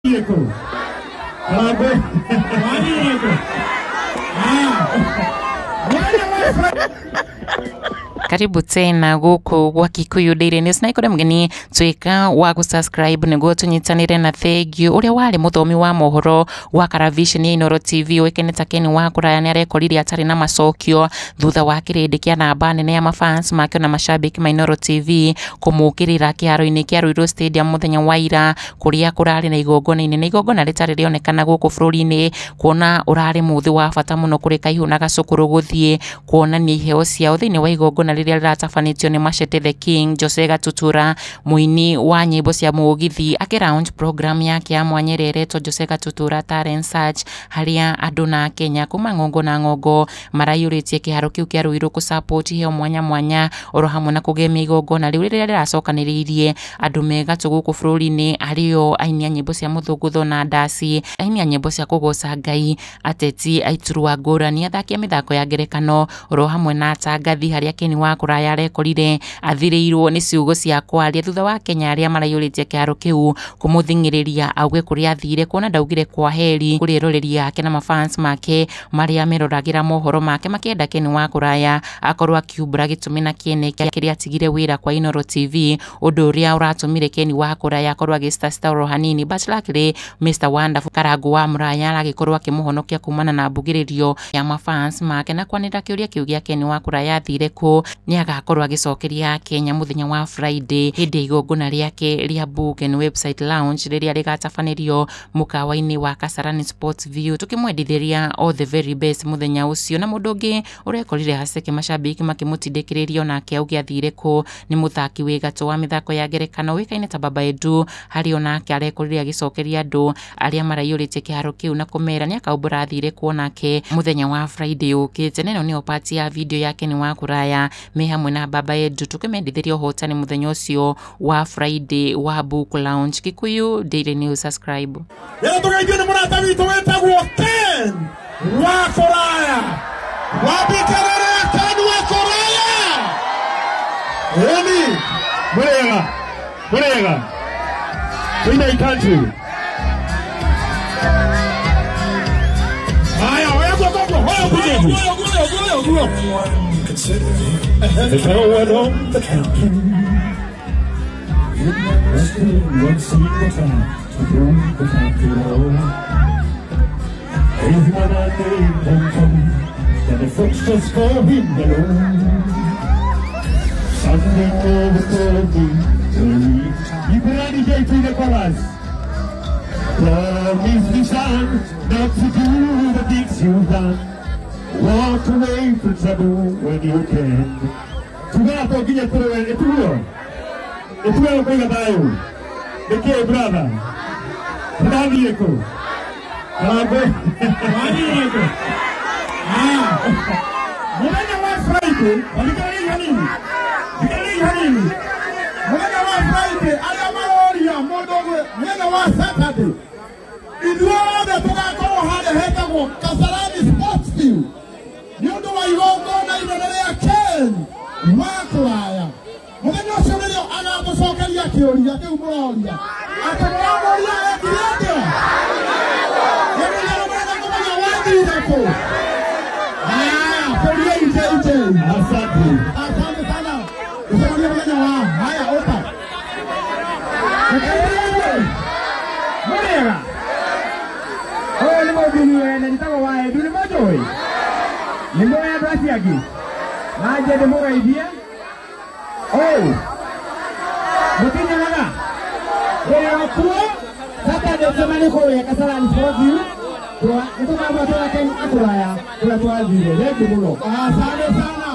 Kũ Karangũ wathiire kũ? Haya, mũthenya wa Karibu tena guku gwa Kikuyu Daily News, na ikore mugeni twika wa gusubscribe niguo tunyitanire. Na thank you. Uria wari muthomi wa mohoro wa Caravision ya Inooro TV uikene ta Ken wa Kuraya ni arekorire atari na macokio thutha wa kirindi kia namba nene ya mafans make na mashabiki ma Inooro TV kumukirira kiharo-ini kia Ruiru Stadium muthenya wa ira, kuria kurari na igongona inene, igongona ritari rionekana guku bururi-ini, kuona urari muthi wa bata muno kuri Kaihu na Gacukuru guthie kuonania iheo ciao thiini wa igongona riria riratabanĩtio nĩ Machete the King Jose Gatutura, mũini wa nyĩmbo cia mũgithi, akĩ launch program yake ya mwanya ĩrĩa ĩretwo Jose Gatutura Talent Search, harĩa andũ na Kenya kuma ng'ongo na ng'ongo maraiyũrĩtie kĩharo kĩu kĩa Ruiru kũ support iheo mwanya mwanya, oro hamwe na kũgemia igongona rĩu rĩrĩa rĩracokanĩrĩirie andũ me gatũ gũkũ bũrũri-inĩ, arĩo aini a nyĩmbo cia mũthũngũtho na ndaci, aini a nyĩmbo cia kũgoca Ngai, ateti aiturwa ngũrani, athaki a mĩthako ya ngerekano, oro hamwe na atangathi, harĩa Ken wa Kũraya arekorire athirĩirwo nĩ ciugo cia kwaria thutha wa Kenya arĩa maraiyũrĩtie kĩharo kĩu kũmũthing'ĩrĩria auge kũrĩa athire, kuona ndaugire kwa heri kũrĩ eroreri ake na mafans make marĩa meroragĩra mohoro make, makĩenda Ken wa Kũraya akorwo akiumbũra gĩtũmi na kĩene kĩa kĩrĩa atigire wĩra kwa Inooro TV, ũndũ ũrĩa ũratũmire Ken wa Kũraya akorwo agĩcitacita oro hanini. But luckily, Mr Wonderful Karangũ wa Mũraya aragĩkorwo akĩmũhonokia kumana na mbugĩrĩrio ya mafans make, na kwanĩrĩra kĩũria kĩu gĩa Ken wa Kũraya athire kũ, nĩ agakorwo agĩcokeria Kenya mũthenya wa Friday hĩndĩ ya igongona rĩake rĩa book and website launch rĩrĩa rĩgatabanĩrio mũkawa-inĩ wa Kasarani Sports View, tukĩmwendithĩria all the very best mũthenya ũcio. Na mũndũ ũngĩ ũrekorire haceke mashabiki makĩmũtindĩkĩrĩria onake auge athire kũ nĩ mũthaki wĩ gatũ wa mĩthako ya ngerekano ũĩkaine ta Baba Edu, harĩa onake arekorire agĩcokeria andũ arĩa maraiyũrĩtie kĩharo kĩu na kũmera nĩ akaumbũra athire kũ onake mũthenya wa Friday ũkĩte. Na ĩno nĩyo part ya video ya Ken wa Kũraya me hamwe na Baba Edu, tukĩmendithĩria ũhotani mũthenya ũcio wa Friday wa book launch. Kikuyu Daily News, subscribe. Rĩrĩa tũgeithio nĩ mũrata witũ wĩtagwo Ken wa Kũraya. Wambĩkĩrĩre Ken wa Kũraya. Ĩni mũrĩega, mũrĩega, tũinai country. Haya, oya guoko guo, oya guo, guo, guo, guo. There's no one on the counter. It must be one single time to prove the fact at all. Everyone I name won't come, then the folks just call him alone. Sunday over Thursday, You put any JP the chorus. Promise me, son, not to do the things you've done. Walk away from trouble when you can. Tugaga to nginya tũrũe ĩtuo ĩtuo kũiga thayũ nĩkĩĩ, brother? Tũrathiĩ kũ? Karangũ wathiire kũ? Haya, mũthenya wa Friday, thikĩrĩria hanini, thikĩrĩria hanini. Mũthenya wa Friday, arĩa maroria mũndũ ũmwe, mũthenya wa Saturday ithuothe tũgakorwo harĩa hetagwo Kasarani Sports Field nĩ ũndũ wa igongona inene rĩa Ken wa Kũraya. Mũthenya ũcio nĩrĩo agatũcokeria kĩũria kĩu mũroria, atĩ mũramũria ekire atĩa. Kĩũria mũrenda kũmenya wathire kũ. Haya, kũriai JJ. Asante. Asante sana. Ucemanie mũthenya wa haya ũka. Mũrĩega, ũyũ nĩ mũthuri wene njĩtagwo wa Edu, nĩ mũnjũĩ, nĩ mũĩ andũ acio angĩ na nje ndĩmũgeithie ũũ mũtinyonaga ndĩrĩ kuo. Saturday tũcemanie kũrĩa Kasarani Sports View, nĩ tũkamwatwara Ken Akũraya kũrĩa twathire. Thengiũ mũno. Asante sana.